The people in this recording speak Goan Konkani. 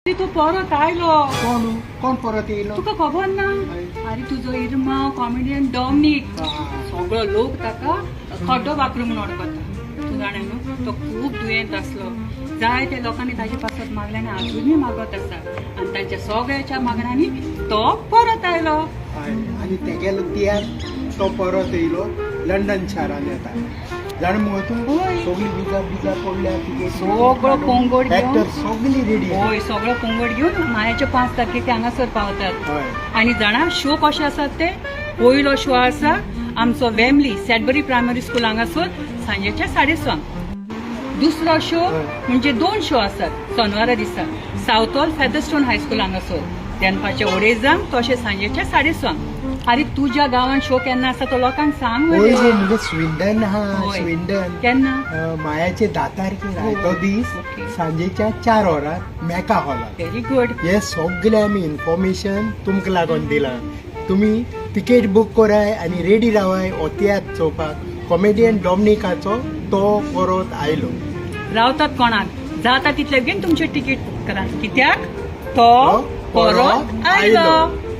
तूं परत आयलो. कोण कोण परत येयलो? तुका खबर ना? अरे, तुजो इरमांव कॉमेडियन डॉमनीक. सगळो लोक ताका खड्डो वापरू म्हणून वळखता. तूं जाणा न्हू, तो खूब दुयेंत आसलो. जायते लोकांनी ताजे पासत मागले आनी आजुनूय मागत आसा आनी तांच्या सगळ्याच्या मागण्यांनी तो परत आयलो. हय, आनी तेगेलो तियात्र तो परत येयलो लंडन शारान येता, जाणा मुगो तूं? हय. सगळी विजा बिजा पडल्या तिकेट. सगळो पंगड घेवन. एक्टर सगळी रेडी. हय, सगळो पंगड घेवन मायाच्या 5 तारखेक ते हांगासर पावतात. आनी जाणा शो कशे आसात ते? पयलो शो आसा आमचो वेमली सॅडबरी प्रायमरी स्कूल हांगासर सांजेच्या 6:30. दुसरो शो, म्हणजे दोन शो आसात सोनवारा दिसा, सावथॉल फेदरस्टोन हायस्कूल हांगासर दनपारच्या 2:30 तशें सांजेच्या 6:30. आरे, तुज्या गांवान शो केन्ना आसा तो लोकांक सांग पळय मरे. गे, म्हणजे स्विंडन हा. स्विंडन. केन्ना? मायाचे 10 तारखेर आहा तो दीस, सांजेच्या 4 वरां मेका हॉलार. Very good. हे सगळे आमी इन्फॉर्मेशन तुमकां लागून दिलां. तुमी तिकेट बूक कराय आनी रेडी रावाय हो तियात्र चोवपाक, कॉमेडियन डॉमनिकाचो तो परत आयलो. रावतात कोणाक, जाता तितले बेगीन तुमचे तिकीट बुक करा, कित्याक तो परत आयलो.